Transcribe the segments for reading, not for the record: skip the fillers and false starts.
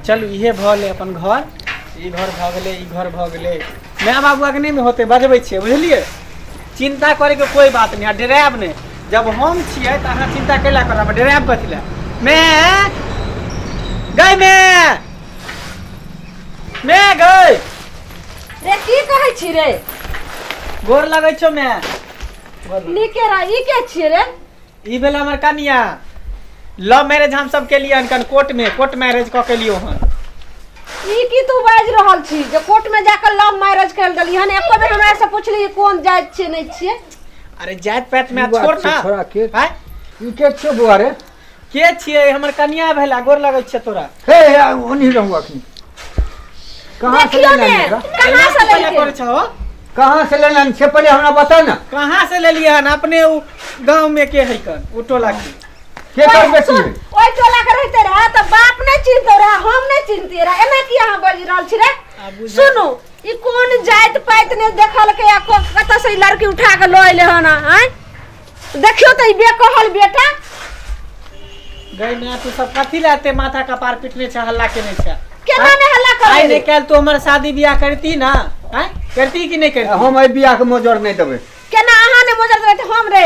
चलू इहे भऽ गेलै अपन घर। ई घर भऽ गेलै, ई घर भऽ गेलै। माय बाबू अगने मे होतै, बजबै छियै, बुझलियै? चिंता करैके कोई बात नहीं, आ डरायब नहि। जब हम छियै तऽ अहाँ चिंता कैला करब, डरायब कथी लए? मैं गई, मैं मैं गई। रे, की कहै छी रे? गोर लगै छौ मैं। नीके रह। ई के छियै रे? ई भेल हमर कनिया। लव मैरिज हम सब केलियै हन कन कोर्ट में, कोर्ट मैरिज कऽ के लियो हन। ई की तू बाजि रहल छी जे कोर्ट में जाकर लव मैरिज कर देली हन? एको बेर हमरा से पुछली कोन जाति छियै, नहि छियै? अरे जात पात में की बात छोड़ छै ना। छोड़ा के? आँय? ई के छियौ बौआ रे? के छियै? हमर कनिया भेला। गोर लगै छै तोरा। हे हे, ओन्ही रहू अखनी। कहाँ से देखियौ लेने ने आनी एकरा? कहाँ से पहिले लेलकै? करै छहो? कहाँ से लेने आनी से पहिले हमरा बता ना। कहाँ से लेलियै हन? अपने उ गाँव में के है कन उ टोला के। के कर ओए, बेटी सुन, है? ओहि टोला के रहिते रहे तऽ बाप नहि चिन्हतो रहे, हम नहि चिन्हतियै रहे। एना की अहाँ बाजि रहल छी रे? आ बुझा- सुनू, ई कोन जाति पाति नहि देखलकै आ कतऽ से ई लड़की उठा कऽ लऽ एलै हन? आँय, देखियौ तऽ ई बेकहल बेटा। गई मैं, तू सब कथी ला एते माथा कपार पिटने छै, हल्ला केने छै? केना नहि हल्ला आइ करबै? नहि काल्हि तू हमर शादी बियाह करती ना? आँय, करती कि नहि करती? हम एहि बियाह के मोजर नहि देबै। केना अहाँ नहि मोजर देबै तऽ हम रे?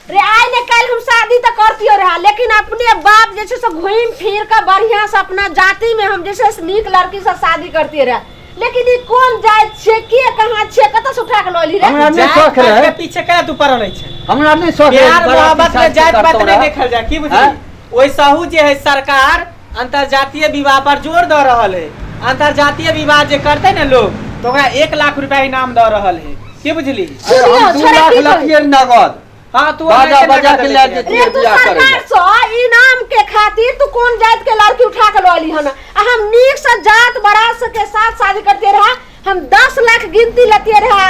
रे, आइ ने काल्हि हम शादी तऽ करतियो रहे, लेकिन अपने बाप जे छै से घूमि फिर कऽ बढ़िया से अपना जाति में हम जे छै से नीक लड़की से शादी करतियै रहे। लेकिन ई कोन जाति छियै, के कहाँ छियै, कतऽ से उठा कऽ लऽ एली रे? हमरा नहि जात शौख पात रहे। के पीछे केना तू पड़ल अछि? हमरा नहि शौख रहे प्यार बराती मोहब्बत में साथ जात पात करतौ नहीं रहे। देखल जाए, की बुझली? आँय? ओहि जे है सरकार अंतर्जातीय विवाह पर जोर दऽ रहल है। अंतर्जातीय विवाह जे करते ने लोग तो ओकरा 1 लाख रुपया इनाम दऽ रहल है, की बुझली? अरे हम सुनियौ, 2 छोड़ा लाख की कहै? लतियै नगद। हाँ, तू बाजा एनाहिते बाजा नगद के लए लेके जेतियै। रे, तू बियाह करै सरकार से इनाम के खातिर तू कोन जात के लड़की उठा के लऽ अली हन? आ हम नीक से जात बरात के साथ शादी करते रहा, हम 10 लाख गिनती लेतियै रहा।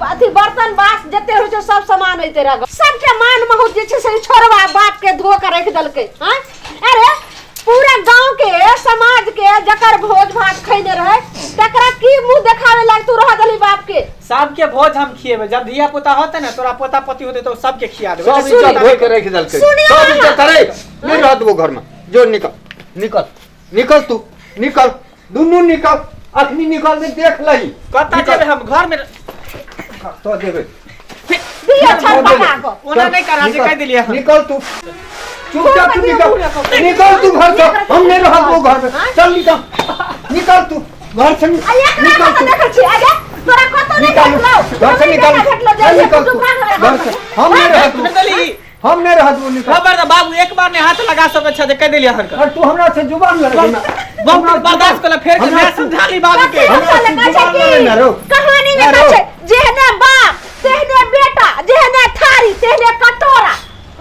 अथी बर्तन बास जते होइ छै सब सामान होते रहा। सबके मान बहुत जे छै से छोड़वा बाप के धो के रख देलकै। हाँ, अरे पूरा गांव के समाज के जकर भोज भात खैने रहे तकरा की मुंह देखावे लायक तू रह देली बाप के? सबके भोज हम खिएबे। जब धिया पुता होते ना, तोरा पोता पोती होते तो सबके खिया देबे। सब इज्जत धोइ के राखि देलकै। सुनियौ सब अहाँ। इज्जत। अरे नहि रह देबो घर में। जो निकल, निकल, निकल, तू निकल, दुनू निकल, अखनी निकल, नहीं देख लही। कतऽ जेबै हम घर में? तो देबै। दियौ छड़ पका कऽ। ओना नहि करा जे कहि देलियै हम। निकल तू चुपचाप, तू निकल, निकल तू घर से। हम नहीं रहब वो घर में। चल निकल, निकल तू घर से। आ एकरा निकल कतऽ तू। देखै छी? अरे तोरा कतऽ नहि निकल भेटलौ? घर से, निकल। भेटलौ चल जे निकल तू घर से। हम नहीं रहब, फेर देली। हम नहीं रहब, निकल। खबर तऽ बाबू, एक बार ने हाथ लगा सकै छै जे कहि देलियै हन। और तू हमरा से जुबान लड़े ना? बहुत बर्दाश्त कऽ ले, फेर के मैं समझा ली बाबू के। हमरा हमरा से कहै छै जुबान लड़े ना कि रो। कहानी में ना कहै रो। छै, जेहने बाप तेहने बेटा, जेहने थारी तेहने कटोरा।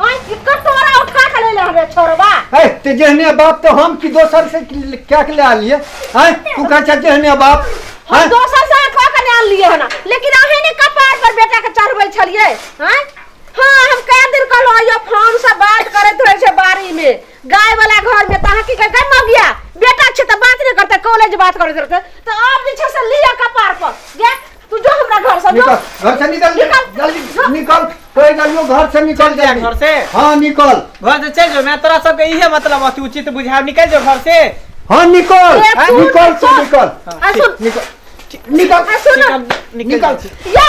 आँय, ई कटोरा उठा के ले ले हमे छोड़बा। है ते जेहने बाप तो हम की दोसर से क्या के ले आलिए हैं? तू कहै छै जेहने बाप। हम हैं? दोसर से कह के नहीं आनलियै हन, लेकिन अहीं ने कपार पर बेटा के चढ़बै छलियै। आँय, हाँ, हम कए दिन कहलहुँ आइयो फोन से बात करैत रहै छै बाड़ी में, गाय वाला घर में, तऽ अहाँ की कहै मगिया बेटा छै तऽ बात नहि करतै, कॉलेज बात करैत रहतै। तऽ आब जे छै से लिअ कपार पर जे तू जो हमरा घर से जो। निकल घर से, निकल। निकल। जल्दी निकल, कह देलियो घर से निकल। चल जा जल्दी। घर से। हाँ, निकल। घर से चल जो। मैं तोरा सबके इहे मतलब अथी उचित बुझाव, निकल जो घर से। हाँ, निकल। ए, तू निकल तू। निकल। निकल। आ सुन। निकल, निकल। आ सुन। निकल। निकल। या।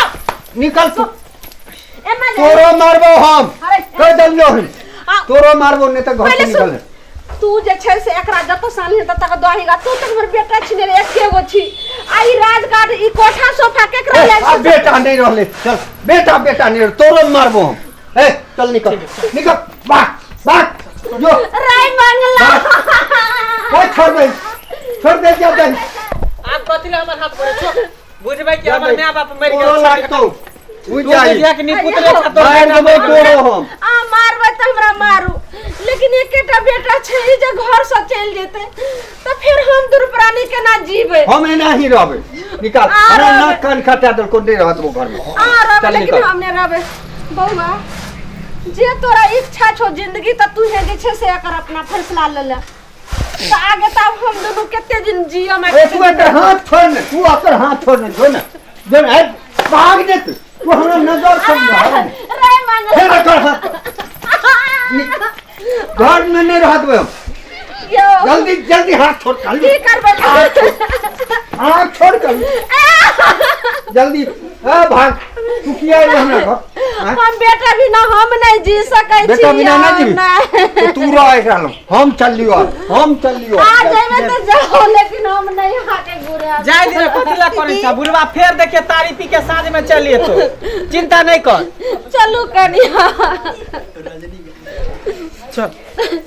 निकल तू। एना जे- तोरो मारबो हम। अरे, कह देलियो हम। तोरो मारबो, नहीं तो घर से पहिले सुन। निकल। तू जे छै से एकरा जत साल हेतै तक दहीगा। तू तऽ हमर बेटा छी ने रे, एके गो छी। आ ई राजगाट, ई कोठा सोफा केकरा ले? अब बेटा नहीं रहले, चल। बेटा बेटा नहीं रहले, तोरो मारबो हम। ए चल, निकल, निकल, भाग, भाग जो। राय मंगला। ए, छोड़ दे, छोड़ दे, जा दे। आब कथी ले हमर हाथ पड़े छो? बुझबै कि जा हमर दे। माय बाप मरि तोरो गेल। लागतौ, बुझ तू जाई। बुझिया कि निपुतरे छा तोर। मारि देबो तोरो हम। आ मारबै तऽ हमरा मारू, लेकिन एकेटा बेटा छै। ई जे घर से चलि जेतै तऽ फेर हम दुर्प्राणी केना जीबै? हम एना ही रहबै। निकाल। आ हमरा रहबै। नाक कान खटा देलको, नहीं रहत वो घर में। आ रहबै। चल लेकिन निकल। हम नहि रहबै। बौआ, जे तोरा इच्छा छौ जिंदगी तऽ तू जे छै से एकर अपना फैसला ले ले। तऽ आगे तऽ आब हम दुनू कते दिन जियम? ए, तू एकर हाथ छोड़ ने, तू एकर हाथ छोड़ ने, जो ने, जो ने, ए, भाग दे तू, तू हमरा नजर से भाग। रे मंगला। फेर एकर हाथ घर में नहीं रहत हम। देखियौ जल्दी जल्दी हाथ छोड़ की करबै हाथ छोड़ कर जल्दी ए भाग तू किया एले हमरा घर आँय? हम बेटा बिना हम नहीं जी सकै छी बेटा बिना ना जीबी नहीं। तो तू रह एकरा लग हम चल लियो हम चल लियो आ जेबै तऽ जाओ लेकिन हम नहीं आके घुरे जाय दिना कथी ला करै छा बुढ़वा फेर देखिए तारी पी के साँझ में चलिए तो चिंता नहीं कर चलू कनिया चल।